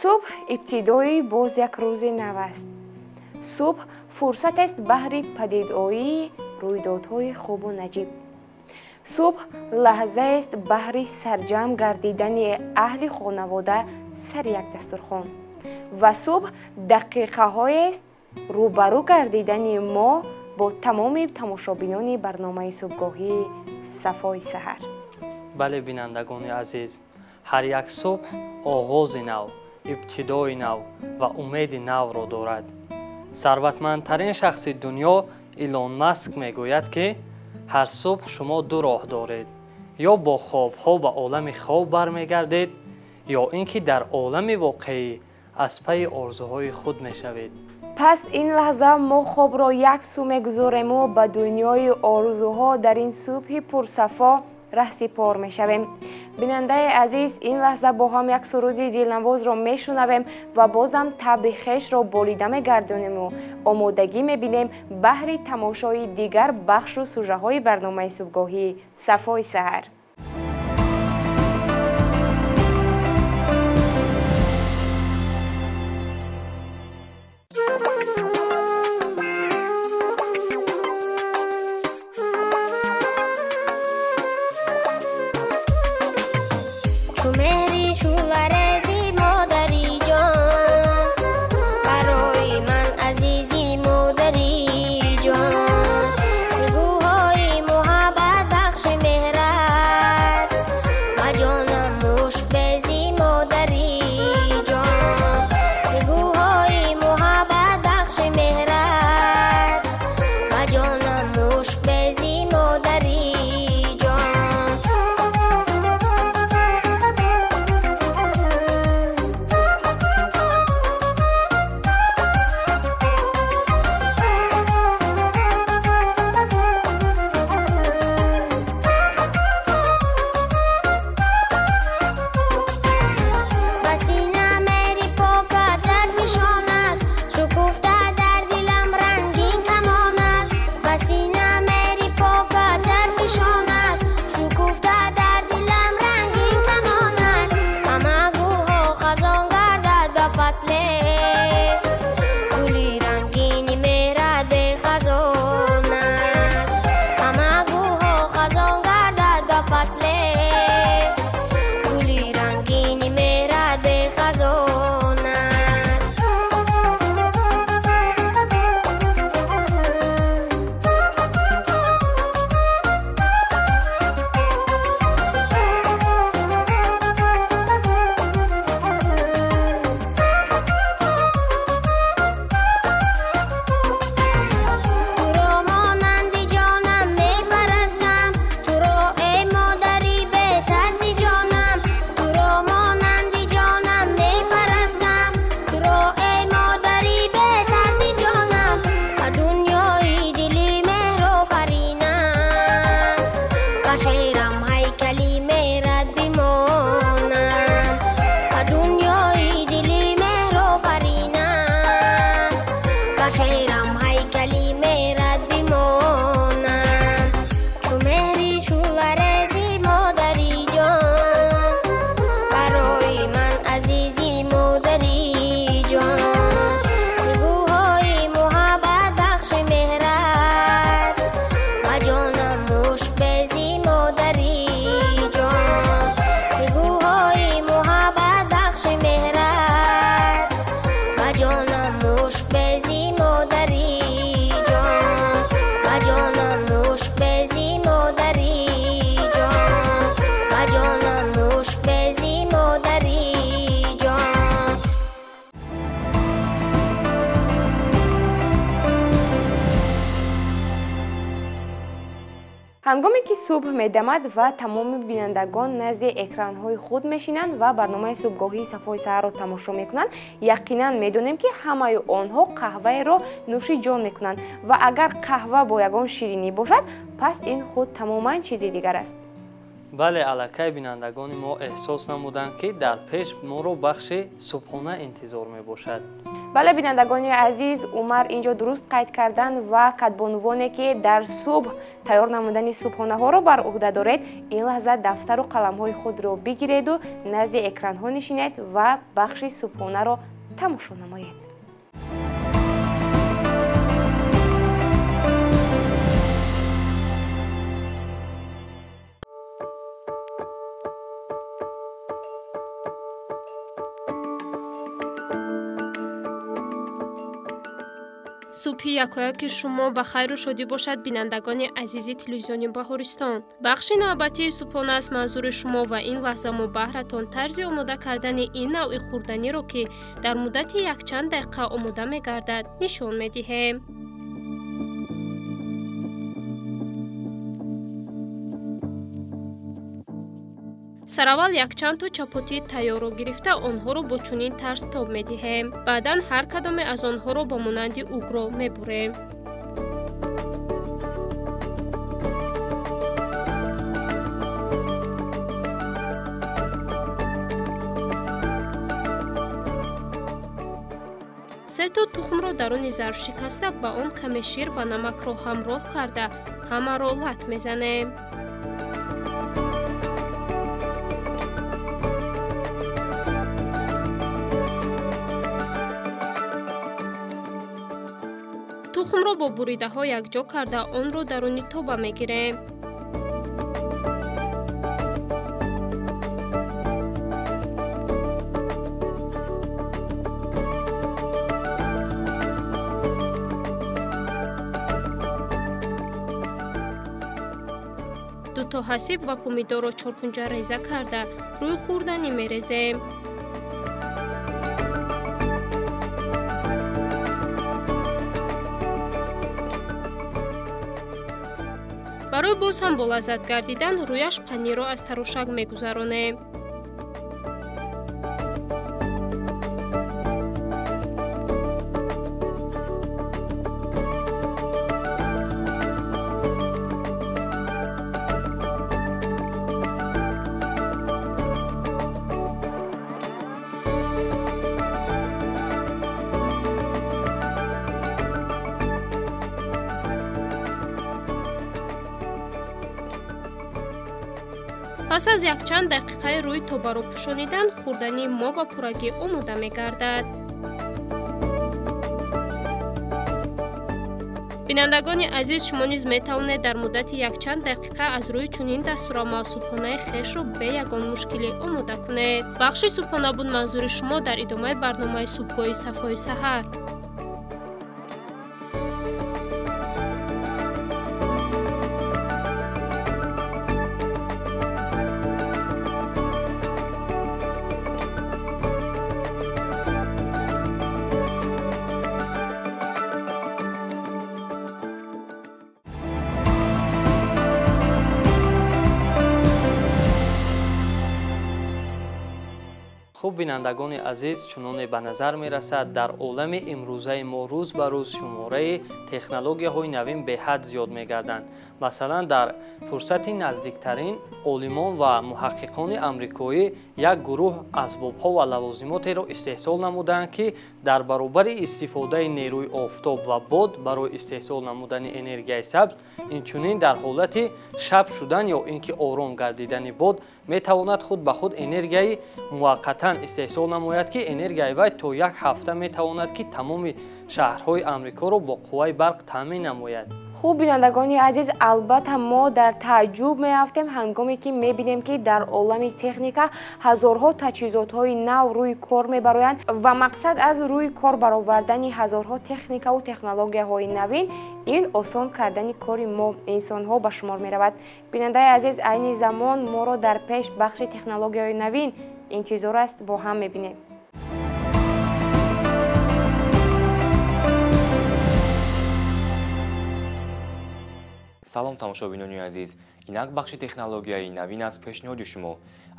Субҳ ибтидои боз як рӯзи нав аст. Субҳ фурсатест баҳри падидоии рӯйдодҳои хубу наҷиб. Субҳ лаҳзаест баҳри сарҷамъ гардидани аҳли хонавода сари як дастурхон. Ва субҳ дақиқаҳоест рӯбарӯ гардидани мо бо тамоми тамошобинони барномаи субҳгоҳии Сафои саҳар. Бале, бинандагони азиз, ҳар як субҳ оғози нав, ибтидои нав ва умеди навро дорад. Сарватмандтарин шахси дунё Илон Маск мегӯяд, ки ҳар субҳ шумо ду роҳ доред: ё бо хобҳо ба олами хоб бармегардед, ё ин ки дар олами воқеӣ аз пайи орзуҳои худ мешавед. Пас ин лаҳза мо хобро як сӯ мегузорему ба дунёи орзуҳо дар ин субҳи пурсафо раҳсипор мешавем. Бинандаи азиз, ин лаҳза бо ҳам як суруди дилнавозро мешунавем ва бозам табъи хешро болида мегардонему омодагӣ мебинем баҳри тамошои дигар бахшу сужаҳои барномаи субҳгоҳии Сафои саҳар. Ҳангоме ки субҳ медамад ва тамоми бинандагон назди экранҳои худ мешинанд ва барномаи субҳгоҳии Сафои саҳарро тамошо мекунанд, яқинан медонем, ки ҳамаи онҳо қаҳваеро нӯши ҷон мекунанд ва агар қаҳва бо ягон ширинӣ бошад, пас ин худ тамоман чизи дигар аст. Бале, аллакай бинандагони мо эҳсос намуданд, ки дар пеш моро бахши субҳона интизор мебошад. Бале, бинандагони азиз, Умар инҷо дуруст қайд кардан ва кадбонувоне, ки дар субҳ тайёр намудани субҳонаҳоро бар уҳда доред, ин лаҳза дафтару қаламҳои худро бигиреду назди экранҳо нишинед ва бахши субҳонаро тамошо намоед. Субҳи якояки шумо ба хайру шодӣ бошад, бинандагони азизи телевизиони Баҳористон. Бахши навбатии субҳона аст манзури шумо ва ин лаҳза мо баҳратон тарзи омода кардани ин навъи хӯрданиро, ки дар муддати якчанд дақиқа омода мегардад, нишон медиҳем. Сараввал якчанд то чапотии тайёрро гирифта, онҳоро бо чунин тарз тоб медиҳем. Баъдан ҳар кадоме аз онҳоро ба монанди угро мебурем. Се то тухмро даруни зарф шикаста, ба он каме шир ва намакро ҳамроҳ карда, ҳамаро лат мезанем. Тухмро бо буридаҳо якҷо карда, онро даруни тоба мегирем. Дуто ҳасиб ва помидорро чоркунҷа реза карда, рӯи хӯрданӣ мерезем. Барои боз ҳам болаззат гардидан рӯяш панирро аз тарошак мегузаронем. Пас аз якчанд дақиқаи рӯи тобаро пӯшонидан, хӯрдани мо ба пуррагӣ омода мегардад. Бинандагони азиз, шумо низ метавонед дар муддати якчанд дақиқа аз рӯи чунин дастурамал субҳонаи хешро бе ягон мушкилӣ омода кунед. Бахши субҳона буд манзури шумо дар идомаи барномаи субҳгоҳи сафои саҳар. Хуб, бинандагони азиз, чуноне ба назар мерасад, дар олами имрӯзаи мо рӯз ба рӯз шумораи технологияҳои навин беҳад зиёд мегарданд. Масалан, дар фурсати наздиктарин олимон ва муҳаққиқони амрикоӣ як гурӯҳ асбобҳо ва лавозимотеро истеҳсол намуданд, ки дар баробари истифодаи нерӯи офтоб ва бод барои истеҳсол намудани энергияи сабз, инчунин дар ҳолати шаб шудан ё ин ки ором гардидани бод метавонад худ ба худ энергияи муваққатан истеҳсол намояд, ки энергияи вай то як ҳафта метавонад, ки тамоми шаҳрҳои Амрикоро бо қувваи барқ таъмин намояд. Хуб, бинандагони азиз, албатта мо дар тааҷҷуб меафтем ҳангоме ки мебинем, ки дар олами техника ҳазорҳо таҷҳизотҳои нав рӯи кор мебароянд ва мақсад аз рӯи кор баровардани ҳазорҳо техникаву технологияҳои навин ин осон кардани кори мо инсонҳо ба шумор меравад. Бинандаи азиз, айни замон моро дар пеш бахши технологияҳои навин интизор аст, бо ҳам мебинем. Салом, тамошобинони азиз. Инак бахши технологияи навин аз пешниҳоди шумо.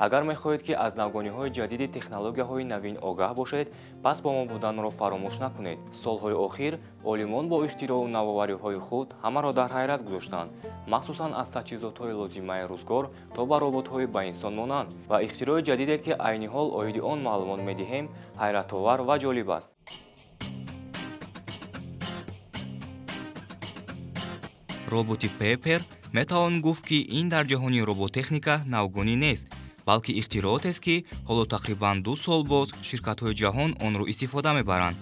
Агар мехоҳед, ки аз навгониҳои ҷадиди технологияҳои навин огаҳ бошед, пас бо мо буданро фаромӯш накунед. Солҳои охир олимон бо ихтироъу навовариҳои худ ҳамаро дар ҳайрат гузоштанд, махсусан аз таҷҳизотҳои лозимаи рӯзгор то ба роботҳои ба инсон монанд. Ва ихтирои ҷадиде, ки айни ҳол оиди он маълумот медиҳем, ҳайратовар ва ҷолиб аст. Роботи Пеппер метавон гуфт, ки ин дар ҷаҳони роботехника навгонӣ нест, балки ихтироотест, ки ҳоло тақрибан 2 сол боз ширкатҳои ҷаҳон онро истифода мебаранд.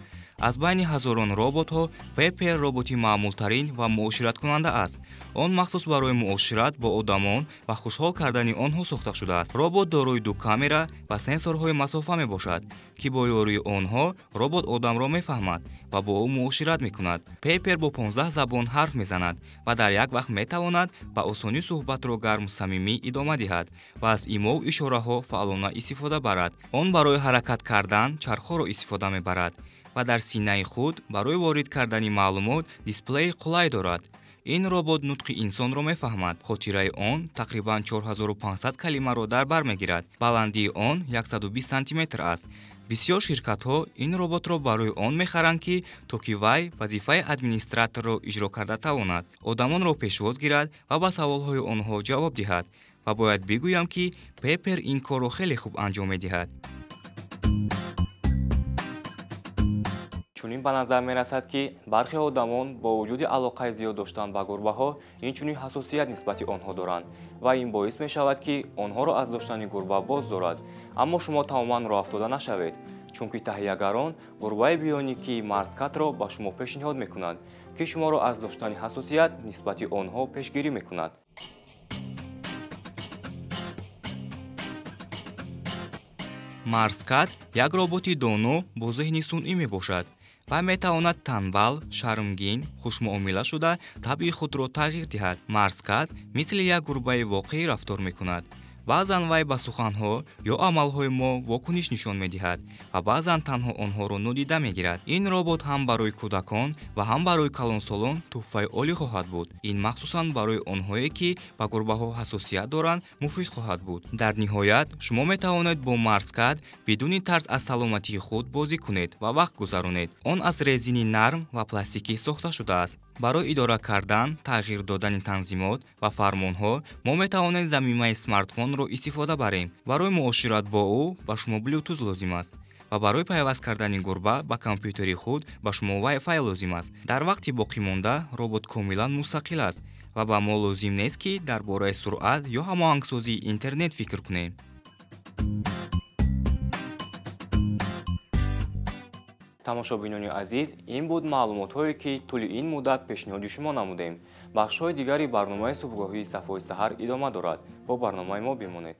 Аз байни ҳазорон роботҳо Пеппер роботи маъмултарин ва муошираткунанда аст. Он махсус барои муошират бо одамон ва хушҳол кардани онҳо сохта шудааст. Робот дорои 2 камера ва сенсорҳои масофа мебошад, ки бо ёрии онҳо робот одамро мефаҳмад ва бо ӯ муошират мекунад. Пеппер бо 15 забон ҳарф мезанад ва дар як вақт метавонад ба осонӣ суҳбатро гарму самимӣ идома диҳад ва аз имову ишораҳо фаъолона истифода барад. Он барои ҳаракат кардан чархҳоро истифода мебарад ва дар синаи худ барои ворид кардани маълумот дисплеи қулай дорад. Ин робот нутқи инсонро мефаҳмад. Хотираи он тақрибан 4500 калимаро дар бар мегирад. Баландии он 120 сантиметр аст. Бисёр ширкатҳо ин роботро барои он мехаранд, ки то ки вай вазифаи администраторро иҷро карда тавонад, одамонро пешвоз гирад ва ба саволҳои онҳо ҷавоб диҳад. Ва бояд бигӯям, ки Пеппер ин корро хеле хуб анҷом медиҳад. Чунин ба назар мерасад, ки бархе одамон бо вуҷуди алоқаи зиёд доштан ба гурбаҳо инчунин ҳассосият нисбати онҳо доранд ва ин боис мешавад, ки онҳоро аз доштани гурба боз дорад. Аммо шумо тамоман роҳ афтода нашавед, чунки таҳиягарон гурбаи бионикии Марскатро ба шумо пешниҳод мекунанд, ки шуморо аз доштани ҳассосият нисбати онҳо пешгирӣ мекунад. Марскат як роботи доно бо зеҳни сунъӣ мебошад ва метавонад танбал, шармгин, хушмуомила шуда табъи худро тағйир диҳад. Марскат мисли як гурбаи воқеӣ рафтор мекунад. Баъзан вай ба суханҳо ё амалҳои мо вокуниш нишон медиҳад ва баъзан танҳо онҳоро нодида мегирад. Ин робот ҳам барои кӯдакон ва ҳам барои калонсолон тӯҳфаи олӣ хоҳад буд. Ин махсусан барои онҳое, ки ба гурбаҳо ҳассосият доранд, муфид хоҳад буд. Дар ниҳоят, шумо метавонед бо Марскат бидуни тарс аз саломатии худ бозӣ кунед ва вақт гузаронед. Он аз резини нарм ва пластикӣ сохта шудааст. Барои идора кардан, тағйир додани танзимот ва фармонҳо мо метавонем замимаи смартфонро истифода барем. Барои муошират бо ӯ ба шумо Bluetooth лозим аст ва барои пайваст кардани гурба ба компютери худ ба шумо Wi-Fi лозим аст. Дар вақти боқимонда робот комилан мустақил аст ва ба мо лозим нест, ки дар бораи суръат ё ҳамоҳангсозии интернет фикр кунем. Тамошобинони азиз, ин буд маълумотҳое, ки тӯли ин муддат пешниҳоди шумо намудем. Бахшҳои дигари барномаи субҳгоҳии Сафои саҳар идома дорад. Бо барномаи мо бимонед.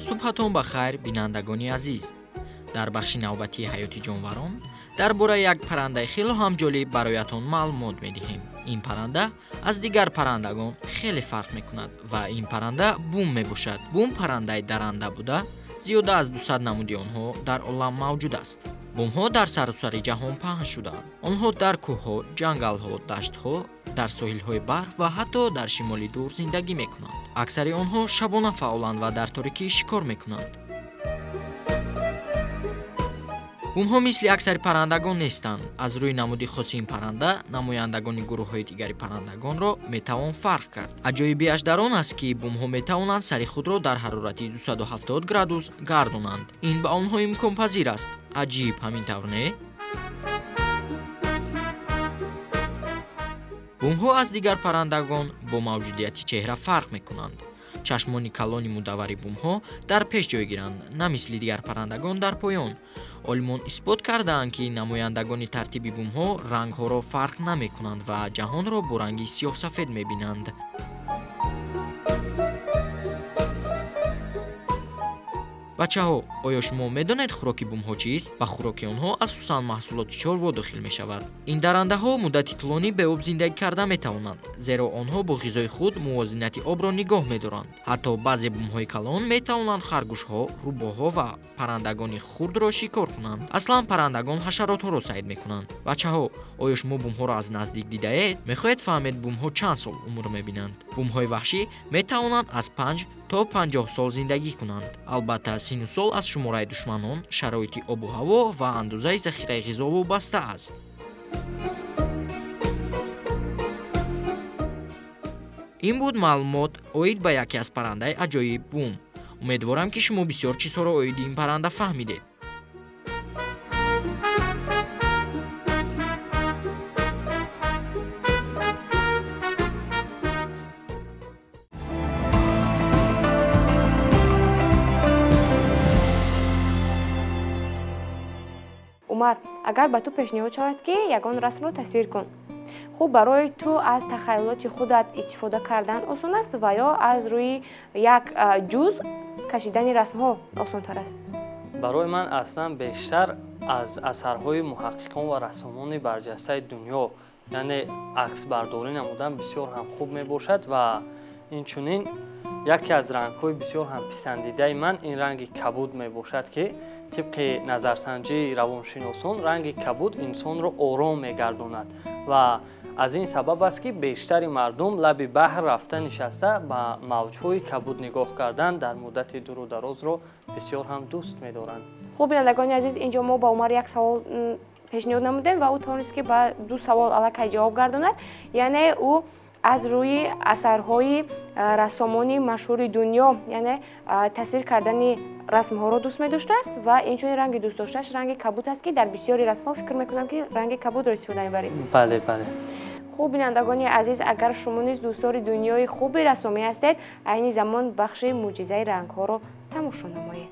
Субҳатон ба хайр, бинандагони азиз. Дар бахши навбатии ҳаёти ҷонварон дар бораи як паррандаи хело ҳам ҷолиб бароятон маълумот медиҳем. Ин парранда аз дигар паррандагон хеле фарқ мекунад ва ин парранда бум мебошад. Бум паррандаи даранда буда, зиёда аз 200 намуди онҳо дар олам мавҷуд аст. Бумҳо дар саросари ҷаҳон паҳн шудаанд. Онҳо дар кӯҳҳо, ҷангалҳо, даштҳо, дар соҳилҳои барф ва ҳатто дар шимоли дур зиндагӣ мекунанд. Аксари онҳо шабона фаъоланд ва дар торикӣ шикор мекунанд. Бумҳо мисли аксари паррандагон нестанд. Аз рӯи намуди хоси ин парранда намояндагони гурӯҳҳои дигари паррандагонро метавон фарқ кард. Аҷоибиаш дар он аст, ки бумҳо метавонанд сари худро дар ҳарорати 270 градус гардонанд. Ин ба онҳо имконпазир аст. Аҷиб, ҳамин тавр не? Бумҳо аз дигар паррандагон бо мавҷудияти чеҳра фарқ мекунанд. Чашмони калони мудаввари бумҳо дар пеш ҷой гиранд, на мисли дигар паррандагон дар поён. Олимон исбот кардаанд, ки намояндагони тартиби бумҳо рангҳоро фарқ намекунанд ва ҷаҳонро бо ранги сиёҳсафед мебинанд. Бачаҳо, оё шумо медонед хӯроки бумҳо чист? Ба хӯроки онҳо асосан маҳсулоти чорво дохил мешавад. Ин дарандаҳо муддати тӯлонӣ беоб зиндагӣ карда метавонанд, зеро онҳо бо ғизои худ мувозинати обро нигоҳ медоранд. Ҳатто баъзе бумҳои калон метавонанд харгӯшҳо, рӯбоҳҳо ва паррандагони хурдро шикор кунанд. Аслан паррандагон ҳашаротҳоро сайд мекунанд. Бачаҳо, оё шумо бумҳоро аз наздик дидаед? Мехоҳед фаҳмед бумҳо чанд сол умр мебинанд? Бумҳои ваҳшӣ метавонанд аз 5 то 50 сол зиндагӣ кунанд. Албатта, сину сол аз шумораи душманон, шароити обу ҳаво ва андозаи захираи ғизо вобаста аст. Ин буд маълумот оид ба яке аз паррандаи аҷоиб бум. Умедворам, ки шумо бисёр чизҳоро оиди ин парранда фаҳмидед. Умар, агар ба ту пешниҳод шавад, ки ягон расмро тасвир кун, хуб, барои ту аз тахайюлоти худат истифода кардан осон аст ва ё аз рӯи як ҷузъ кашидани расмҳо осонтар аст? Барои ман аслан бештар аз асарҳои муҳаққиқон ва рассомони барҷастаи дунё, яъне аксбардорӣ намудан бисёр ҳам хуб мебошад ва инчунин яке аз рангҳои бисёр ҳам писандидаи ман ин ранги кабуд мебошад, ки тибқи назарсанҷии равоншиносон ранги кабуд инсонро ором мегардонад ва аз ин сабаб аст, ки бештари мардум лаби баҳр рафта нишаста ба мавҷҳои кабуд нигоҳ кардан дар муддати дуру дарозро бисёр ҳам дӯст медоранд. Хуб, бинандагони азиз, инҷо мо ба Умар як савол пешниҳод намудем ва ӯ тавонист, ки ба ду савол аллакай ҷавоб гардонад. Яъне ӯ аз рӯи асарҳои рассомони машҳури дунё, яъне тасвир кардани расмҳоро дӯст медоштааст ва инчунин ранги дӯстдоштааш ранги кабуд аст, ки дар бисёри расмҳо фикр мекунам, ки ранги кабудро истифода мебаред. Бале, бале. Хуб, бинандагони азиз, агар шумо низ дӯстдори дунёи хуби рассомӣ ҳастед, айни замон бахши мӯъҷизаи рангҳоро тамошо намоед.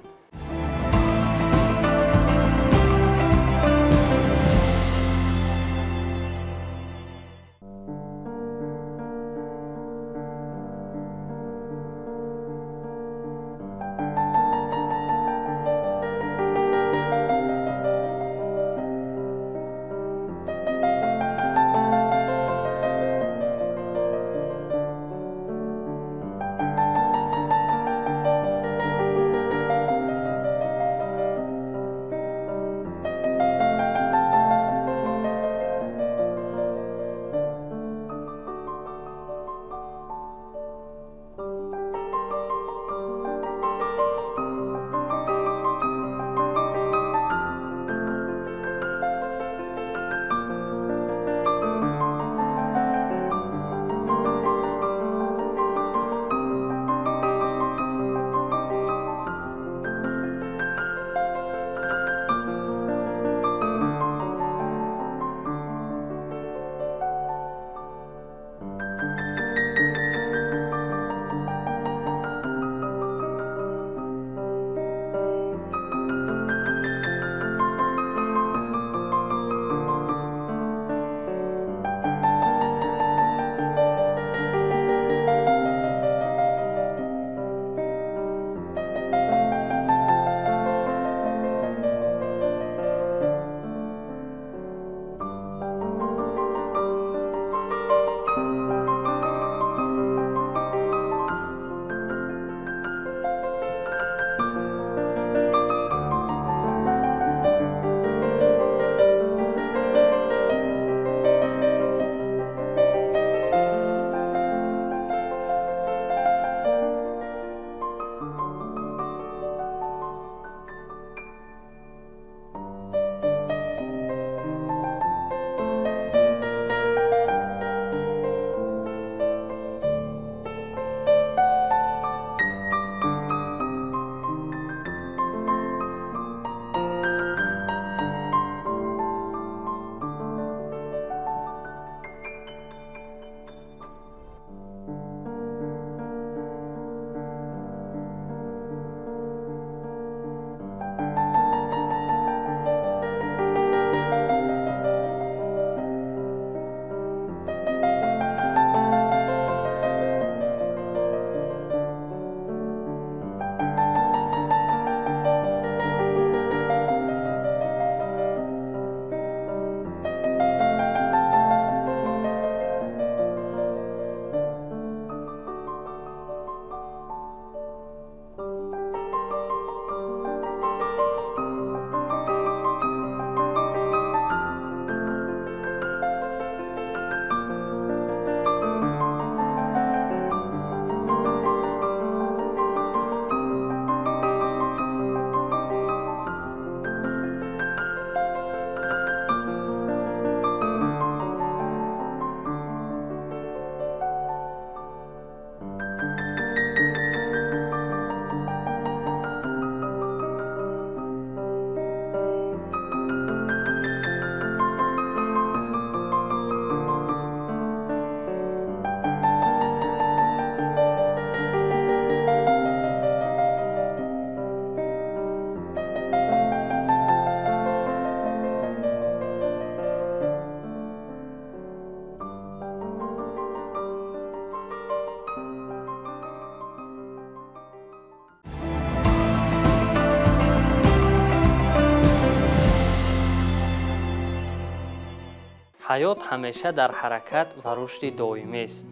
Ҳаёт ҳамеша дар ҳаракат ва рушди доимист.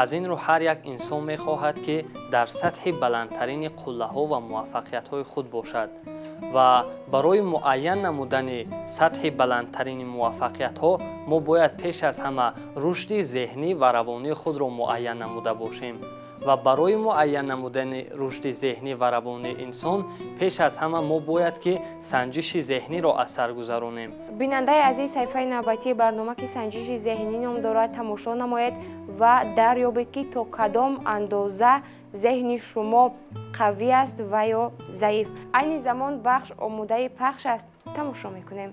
Аз ин рӯ ҳар як инсон мехоҳад, ки дар сатҳи баландтарини қуллаҳо ва муваффақиятҳои худ бошад ва барои муайян намудани сатҳи баландтарини муваффақиятҳо мо бояд пеш аз ҳама рушди зеҳнӣ ва равонии худро муайян намуда бошем ва барои муайян намудани рушди зеҳнӣ ва равонии инсон пеш аз ҳама мо бояд ки санҷиши зеҳниро аз сар гузаронем. Бинандаи азиз, саҳифаи навбатии барнома, ки санҷиши зеҳнӣ ном дорад, тамошо намоед ва дарёбед, ки то кадом андоза зеҳни шумо қавӣ аст ва ё заиф. Айни замон бахш омодаи пахш аст. Тамошо мекунем.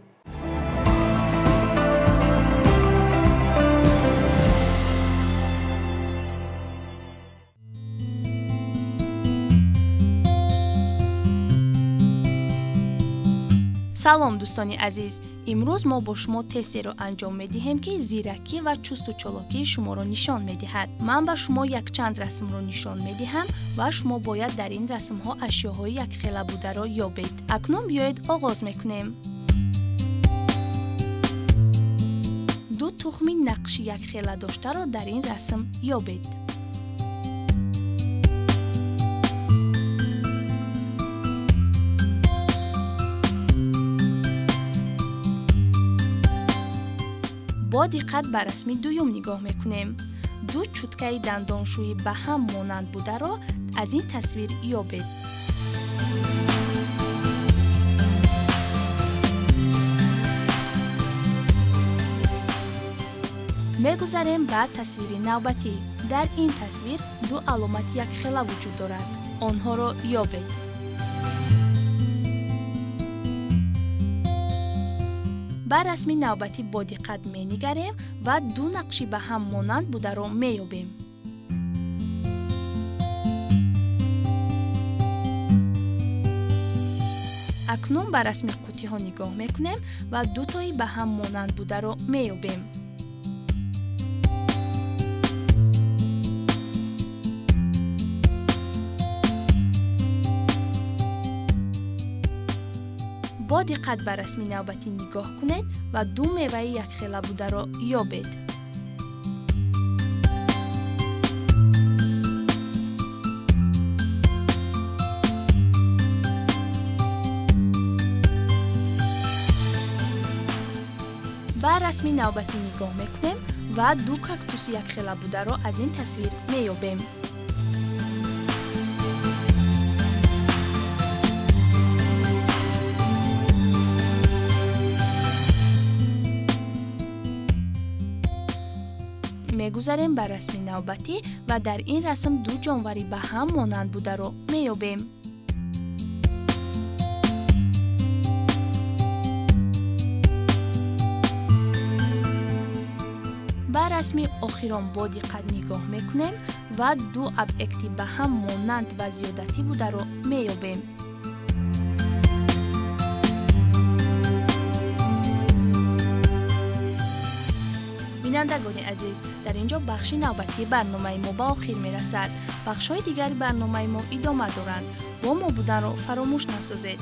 Салом, дӯстони азиз! Имрӯз мо бо шумо тестеро анҷом медиҳем, ки зиракӣ ва чусту чолокии шуморо нишон медиҳад. Ман ба шумо якчанд расмро нишон медиҳам ва шумо бояд дар ин расмҳо ашёҳои якхела бударо ёбед. Акнун биёед оғоз мекунем. Ду тухми нақши якхела доштаро дар ин расм ёбед. Бо диққат ба расми дуюм нигоҳ мекунем. Ду чуткаи дандоншӯӣ ба ҳам монанд бударо аз ин тасвир ёбед. Мегузарем ба тасвири навбатӣ. Дар ин тасвир ду аломати якхела вуҷуд дорад. Онҳоро ёбед. Ба расми навбатӣ бо диққат менигарем ва ду нақши ба ҳам монанд бударо меёбем. Акнун ба расми қуттиҳо нигоҳ мекунем ва дутои ба ҳам монанд бударо меёбем. Бо диққат ба расми навбатӣ нигоҳ кунед ва ду меваи якхела бударо ёбед. Ба расми навбатӣ нигоҳ мекунем ва ду кактуси якхела бударо аз ин тасвир меёбем. Мегузарем ба расми навбатӣ ва дар ин расм ду ҷонвари ба ҳам монанд бударо меёбем. Ба расми охирон бо диққат нигоҳ мекунем ва ду объекти ба ҳам монанд ва зиёдатӣ бударо меёбем. Бинандагони азиз, дар ин ҷо бахши навбатии барномаи мо ба охир мерасад. Бахшҳои дигари барномаи мо идома доранд. Бо мо буданро фаромӯш насозед.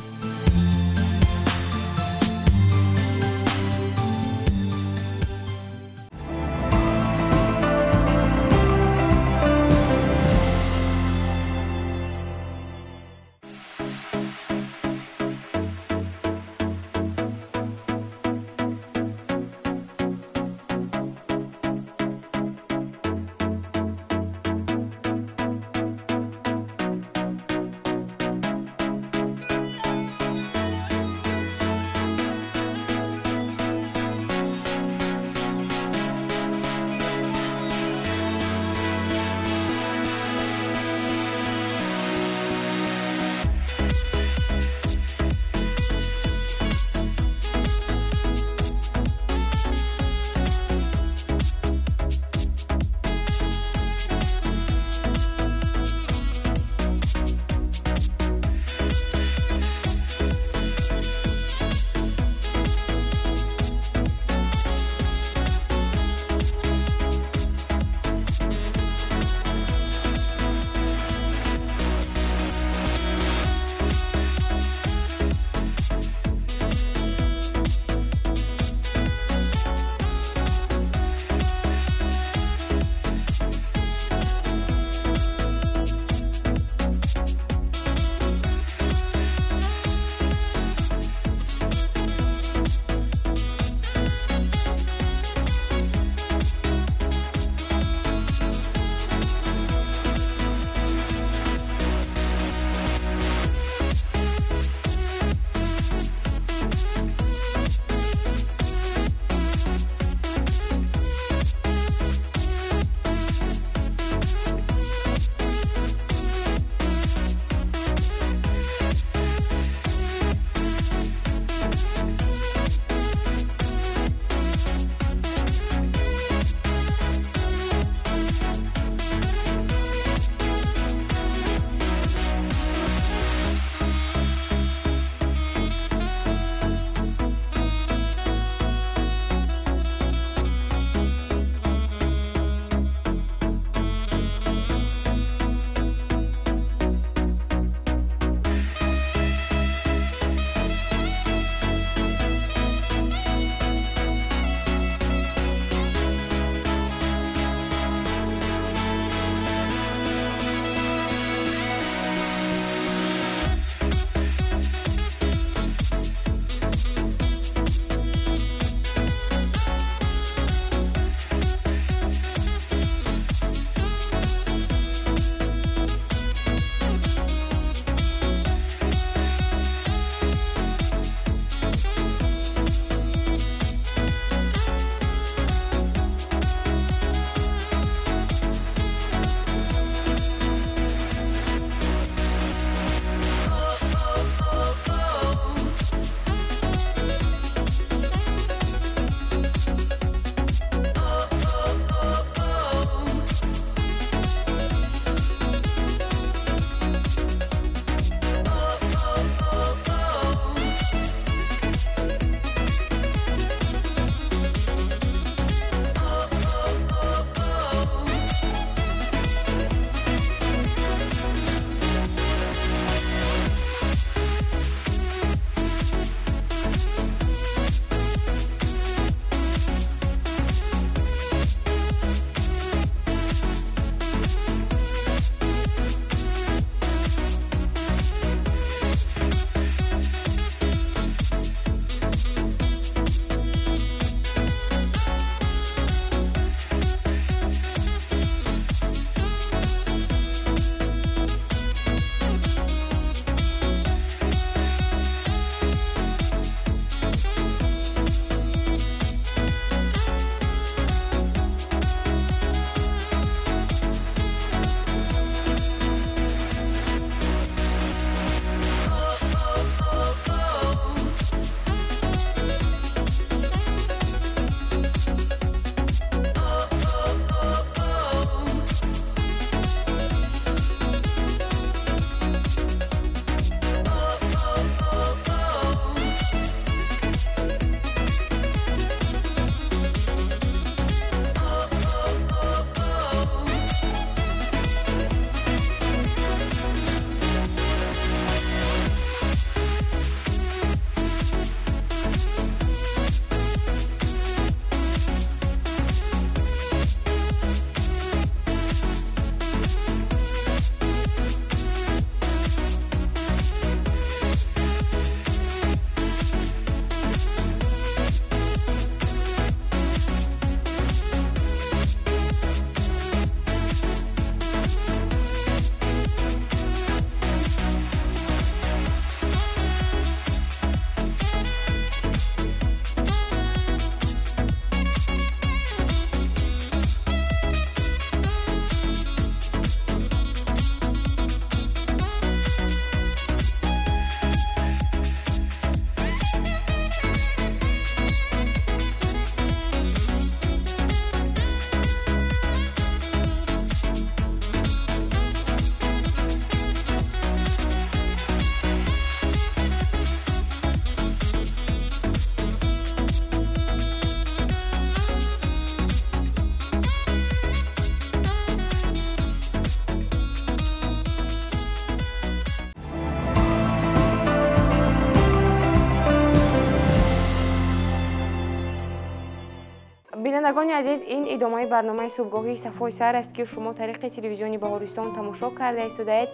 Бинандагони азиз, ин идомаи барномаи субҳгоҳии Сафои саҳар аст, ки шумо тариқи телевизиони Баҳористон тамошо карда истодаед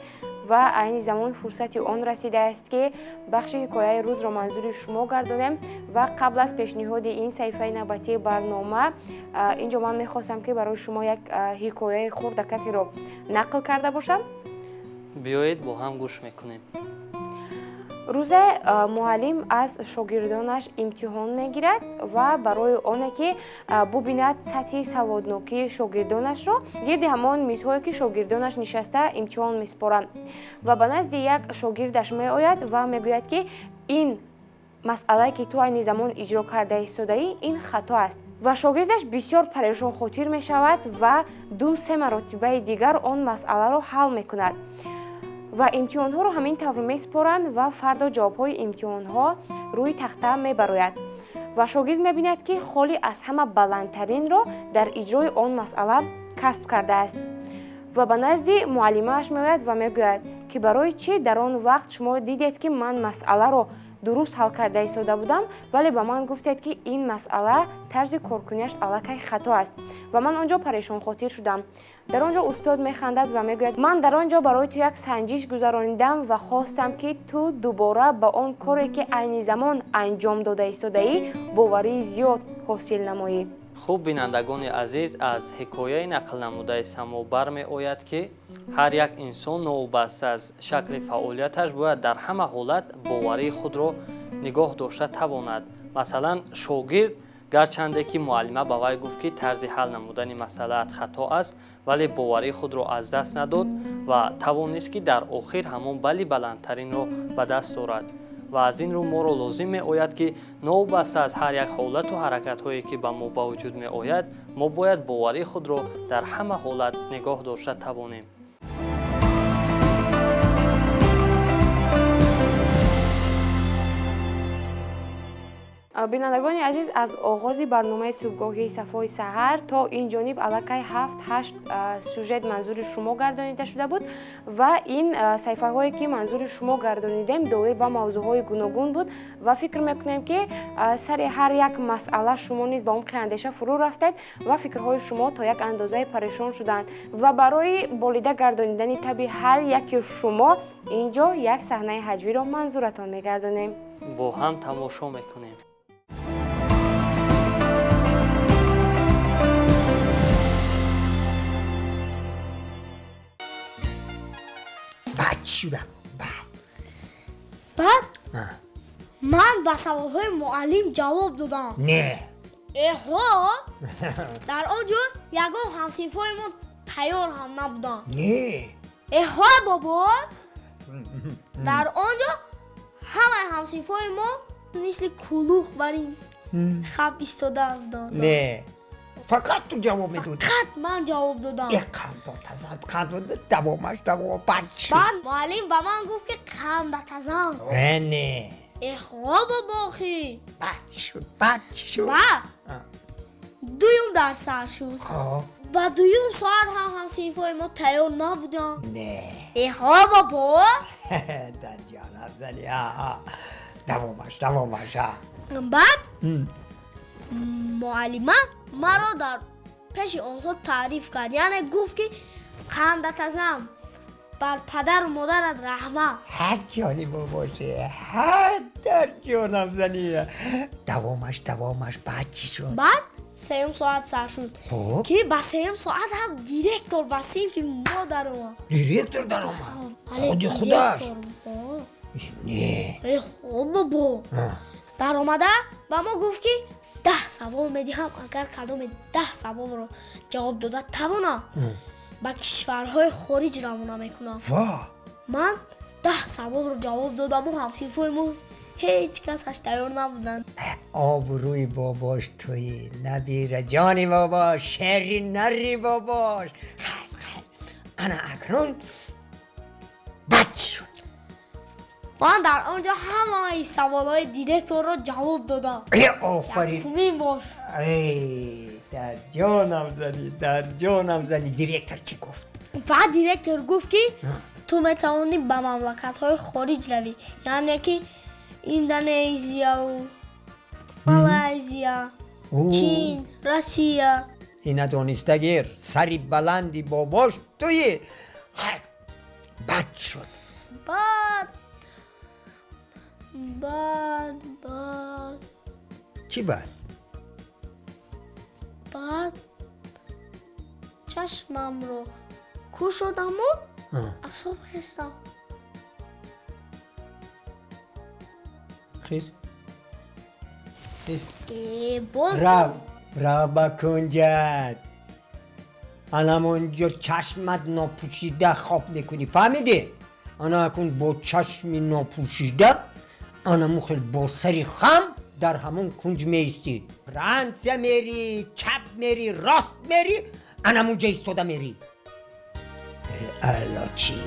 ва айни замон фурсати он расидааст, ки бахши ҳикояи рӯзро манзури шумо гардонем. Ва қабл аз пешниҳоди ин саҳифаи навбатии барнома, инҷо ман мехостам, ки барои шумо як ҳикояи хурдакакеро нақл карда бошам. Биёед, бо ҳам гӯш мекунем. Рӯзе муаллим аз шогирдонаш имтиҳон мегирад ва барои оне ки бубинад сатҳи саводнокии шогирдонашро, гирди ҳамон мизҳое ки шогирдонаш нишаста имтиҳон месупоранд, ва ба назди як шогирдаш меояд ва мегӯяд, ки ин масъалае, ки ту айни замон иҷро карда истодаӣ, ин хато аст. Ва шогирдаш бисёр парешонхотир мешавад ва 2-се маротибаи дигар он масъаларо ҳал мекунад. Ва имтиҳонҳоро ҳамин тавр месупоранд ва фардо ҷавобҳои имтиҳонҳо рӯи тахта мебарояд. Ва шогирд мебинад, ки холи аз ҳама баландтаринро дар иҷрои он масъала касб кардааст. Ва ба назди муаллимааш меояд ва мегӯяд, ки барои чӣ дар он вақт шумо дидед, ки ман масъаларо дуруст ҳал карда истода будам, вале ба ман гуфтед, ки ин масъала тарзи коркунияш аллакай хато аст ва ман он ҷо парешонхотир шудам. Дар он ҷо устод механдад ва мегӯяд: ман дар он ҷо барои ту як санҷиш гузаронидам ва хостам, ки ту дубора ба он коре, ки айни замон анҷом дода истодаӣ, боварии зиёд ҳосил намоӣ. Хуб, бинандагони азиз, аз ҳикояи нақлнамудаи Само бармеояд, ки ҳар як инсон новобаста аз шакли фаъолияташ бояд дар ҳама ҳолат боварии худро нигоҳ дошта тавонад. Масалан, шогирд гарчанде ки муаллима ба вай гуфт, ки тарзи ҳал намудани масъалаат хато аст, вале боварии худро аз даст надод ва тавонист, ки дар охир ҳамон балли баландтаринро ба даст орад. Ва аз ин рӯ моро лозим меояд, ки новобаста аз ҳар як ҳолату ҳаракатҳое, ки ба мо ба вуҷуд меояд, мо бояд боварии худро дар ҳама ҳолат нигоҳ дошта тавонем. Бинандагони азиз, аз оғози барномаи субҳгоҳии Сафои саҳар то ин ҷониб аллакай 7-8 сюжет манзури шумо гардонида шуда буд ва ин саҳифаҳое, ки манзури шумо гардонидем, доир ба мавзӯъҳои гуногун буд ва фикр мекунем, ки сари ҳар як масъала шумо низ ба умқи андеша фурӯ рафтед ва фикрҳои шумо то як андозае парешон шуданд. Ва барои болида гардонидани таби ҳар яки шумо ин ҷо як саҳнаи ҳаҷвиро манзуратон мегардонем. Бо ҳам тамошо мекунем. Бад шудам, бад. Бад? Ман ба саволҳои муаллим ҷавоб додам. Не. Эҳо, дар он ҷо ягон ҳамсинфҳои мо тайёр ҳам набуданд. Не. Эҳо, бобо, дар он ҷо ҳамаи ҳамсинфҳои мо мисли кулух бар ин хаб истода буданд. Не. Фақат ту ҷавоб медодӣ. Фақат ман ҷавоб додам. Э, қандотазан, қандот, давомаш, давом, бад шуд. Баъд муаллим ба ман гуфт, ки қандатазан. Э, не. Эҳо, бобо, охи. Бад шуд, бад шуд. Баъд дуюм дарс сар шуд. Хоб. Ба дуюм соат ҳам ҳамсинфҳои мо тайёр набуданд. Не. Эҳо, бобо. Дар ҷонам зани, давомаш, давомаш, а. Баъд муаллима маро дар пеши онҳо таъриф кард, яъне гуфт, ки қандатазам, бар падару модарат раҳмат. Ҳар ҷони бобоше, ҳар дар ҷонам зани. Давомаш, давомаш, баъд чӣ шуд? Баъд сеюм соат сар шуд, Хуб. ки ба сеюм соат ҳам директор ба синфи мо даромад. Директор даромад? Бале, Худи худаш? директор. О. Не. Эҳо, бобо, даромада ба мо гуфт, ки 10 савол медиҳам, агар кадоме 10 саволро ҷавоб дода тавонам, ба кишварҳои хориҷ равона мекунам. Ва. Ман 10 саволро ҷавоб додаму ҳамсинфҳои мо ҳеҷ касаш тайёр набуданд. Обрӯи бобош туӣ, набира ҷони бобош, шери нари бобош. Хайр, хайр, ана акнун бад чӣ шуд? Ман дар он ҷо ҳамаи саволҳои директорро ҷавоб додам. Э, офарин! Якумин бор. Эй, дар ҷонам занӣ, дар ҷонам занӣ. Директор чӣ гуфт? Баъд директор гуфт, ки ту метавонӣ ба мамлакатҳои хориҷ равӣ, яъне ки Индонезияу Малайзия. Чин, Россия. Ина донистагир, сари баланди бобош туи. Хайр, бад шуд. Бад. Бад, бад. Чӣ бад? Бад. Чашмамро кушодаму аз хоб хестам. Хест? Боз рав, рав ба кунҷат. Анамонҷо чашмат нопӯшида хоб мекунӣ, фаҳмидӣ? Ана акун бо чашми нопӯшида, анамун хел бо сари хам дар ҳамон кунҷ меистӣ. Франсия мери, чап мери, рост мери, анамунҷа истода мери. Аллочӣ.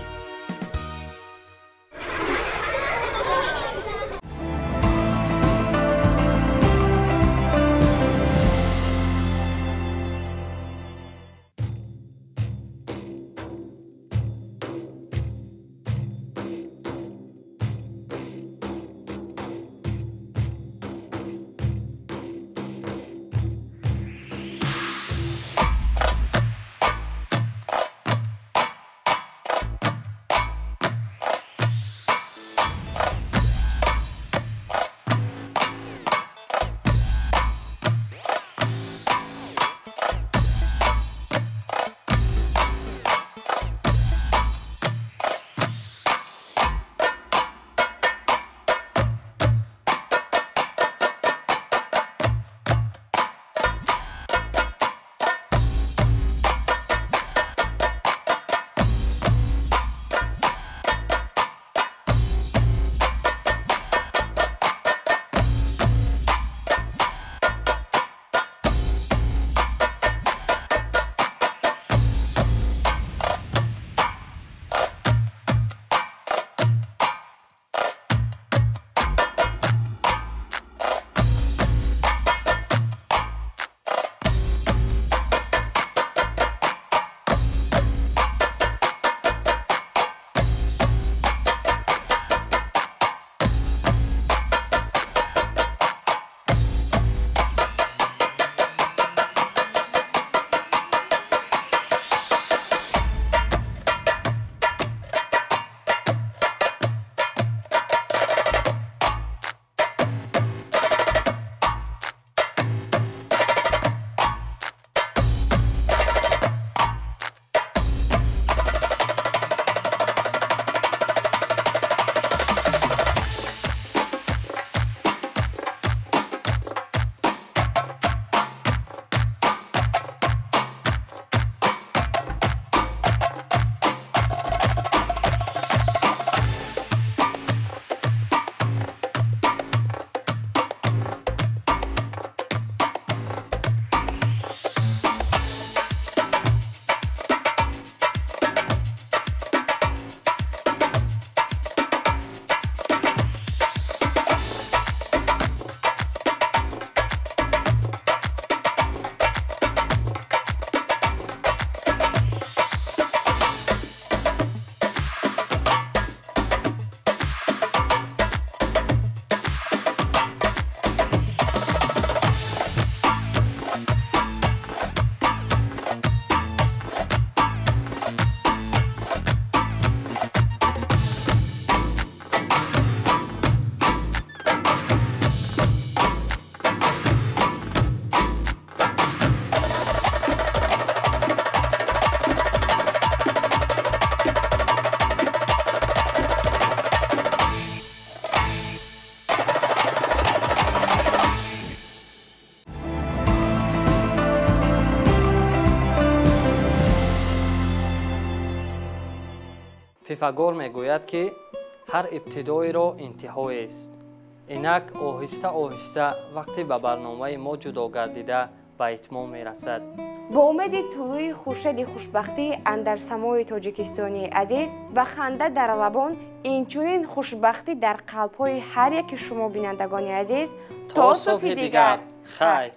Пифагор мегӯяд, ки ҳар ибтидоиро интиҳоест. Инак оҳиста оҳиста вақте ба барномаи мо ҷудо гардида ба итмом мерасад. Бо умеди тулӯи хуршеди хушбахтӣ андар самои Тоҷикистони азиз ва ханда дар лабон, инчунин хушбахтӣ дар қалбҳои ҳар яки шумо бинандагони азиз. То субҳи дигар, хайр.